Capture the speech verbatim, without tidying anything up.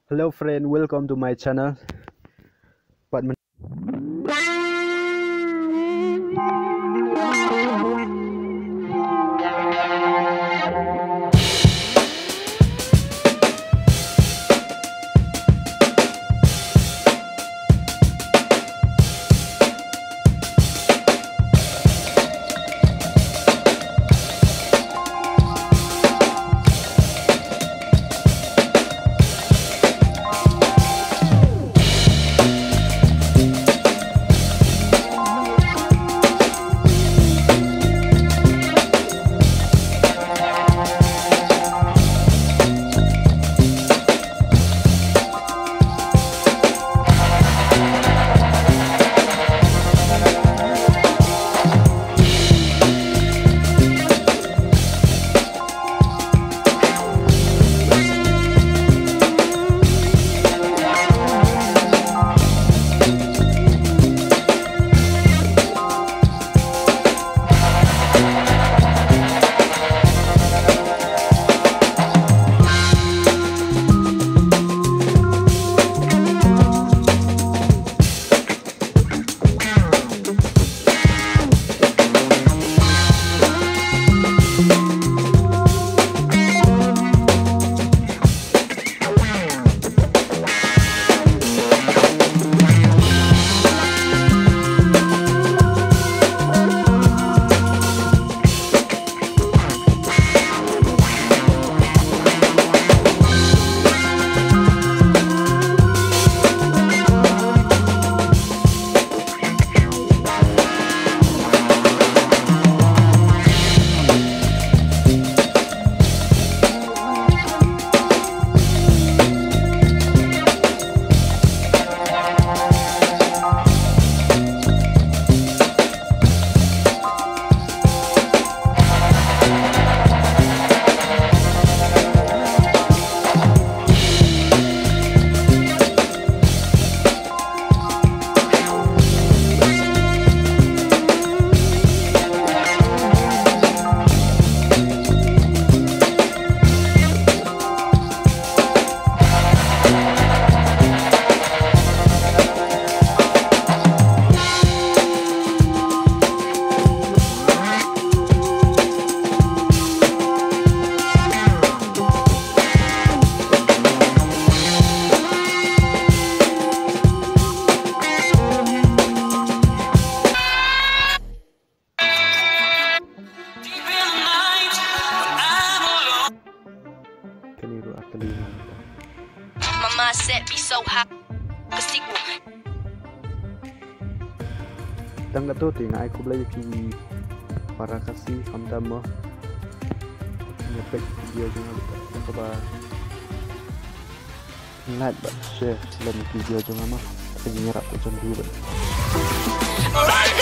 Hello friend, welcome to my channel. Pat men- Kane ruh a kali na. Mama said be so high. Kasi ko. Tang katto te nga ai khublei ïa phi para Khasi khamtam mo. Ïa peit video jong nga kaba like bad share lem video jong nga mo. Pynïarap jong phi bad. Alright.